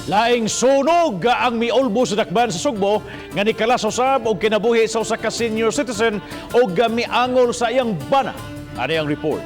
Laing sunog ang miulbo sa dakban sa Sugbo nga nikalas usab og kinabuhi sa usa ka senior citizen og miangol sa iyang bana. Ani ang report.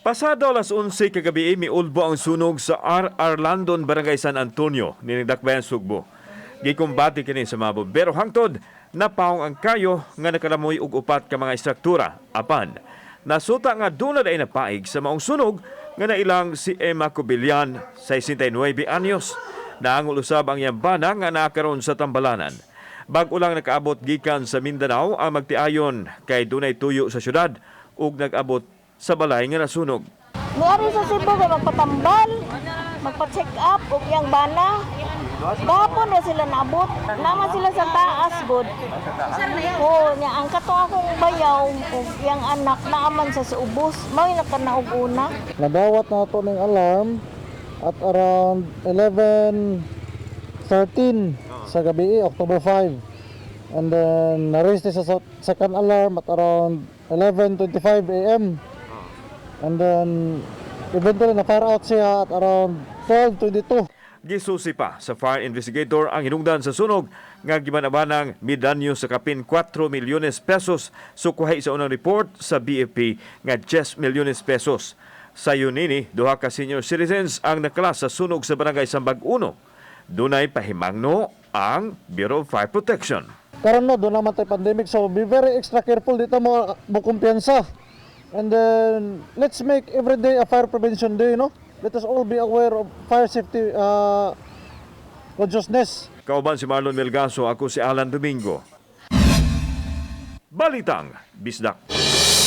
Pasado alas 11 kagabi, miulbo ang sunog sa R. Arlandon, Barangay San Antonio, ninigdakbayan Sugbo. Gikumbati kini sa mga bombero hangtod napaong ang kayo nga nakalamoy og upat ka mga istruktura. Apan, nasuta nga duna day napaig sa maong sunog nga nailang si Emma Cobillan, 69 anyos. Naangol usab ang iyang bana nga nakaron sa tambalanan. Bag-o lang nakaabot gikan sa Mindanao ang magtiayon kay dunay tuyo sa syudad ug nag-abot sa balay nga nasunog. Niari sa Cebu kay magpatambal, magpa-check up og iyang bana. Gahapon ra sila naabot. Naman sila sa taas gud. Oo, nya ang kato akong bayaw ug iyang anak naaman sa ubos. Mao nakanaog una. Nadawat na ito ng alarm at around 11:13 sa gabi, October 5. And then, na-raise ni sa second alarm at around 11:25 a.m. And then, eventually, na-fire out siya at around 12:22. Gisusi pa sa fire investigator ang hinungdan sa sunog nga gibanabanang midanyo sa kapin 4 milyones pesos, sukuhay sa unang report sa BFP nga 10 milyones pesos. Sa nini, duha ka senior citizens ang nakalas sa sunog sa Barangay Sambag 1. Dunay pahimangno ang Bureau of Fire Protection. Karon no, duna man tay pandemic, so be very extra careful dito mo mo kumpiyansa. And then let's make every day a fire prevention day, no? Let us all be aware of fire safety consciousness. Kauban si Marlon Melgaso, ako si Alan Domingo. Balitang Bisdak.